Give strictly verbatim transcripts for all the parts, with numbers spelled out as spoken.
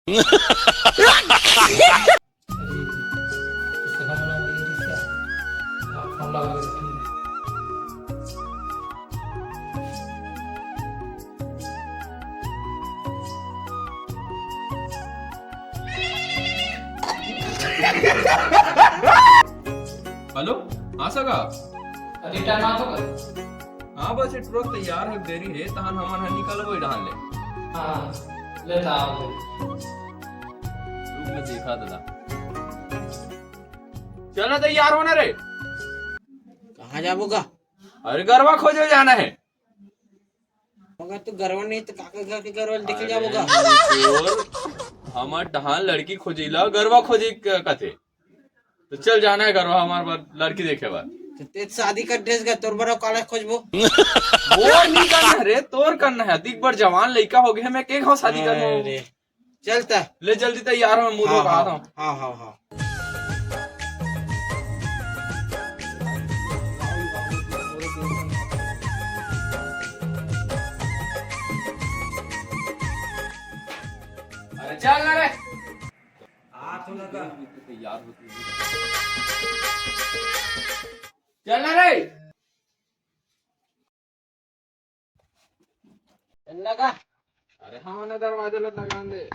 Hello, हाँ सगा। अभी टाइम आ तो कर। हाँ, बस ये ट्रक तैयार है, देरी है, तहन हमन ह निकलबो डहान ले। हाँ, ले ता आओ। रुक, मैं देखा दादा। चल ना, तैयार होना रे। कहाँ जाबो गा? अरे, गरवा खोजे जाना है। मगर तू गरवा नहीं तो काका घर के गरवा देखे जाबो गा? अरे, तोर हमर डहान लड़की खोजिला, गरवा खोजे क-, कथे। तो चल जाना है गरवा हमार बर लड़की देखे बर। तो ते शादी कर ड्रेस गा, तोर बर काला खोजबो। वो नहीं करना है रे, तोर करना है। दिख बर जवान लड़का हो गया, मैं के घाव शादी करना हूँ? अरे, चल त। ले जल्दी तैयार हो, मैं मुंह धो हाँ, के आता हूँ। हाँ, हाँ, हाँ। अरे चल ना रे। आ तो लगा। तैयार होती है। चल ना रे। चल लगा। अरे हाँ ना, दरवाजा ला लगान दे।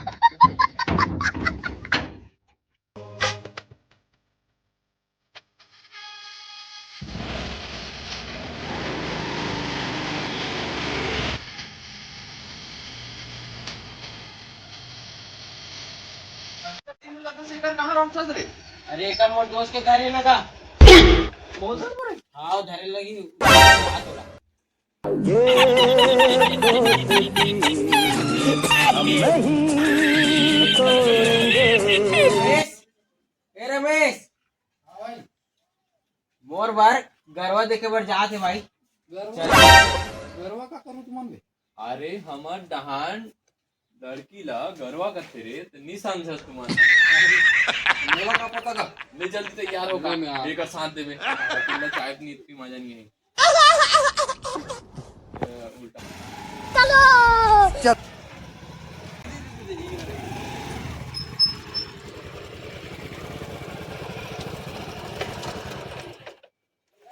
अरे, एकर मोर दोस्त के घर हे ना का? हाँ, धरे लगी। रमेश, ए रमेश, मोर बर गरवा देखे बर जात हे भाई। गरवा? चल। गरवा का करूँ तुमन बे? अरे, हमर डहान लड़की ला गरवा कथे रे, त नी समझस तुमन। मोला का पता का? ले जल्दी तैयार हो का। नहीं, मैं आ- एकर साथ देबे। अकेला चाय पीनी इतनी मजा नहीं है। ए, उल्टा।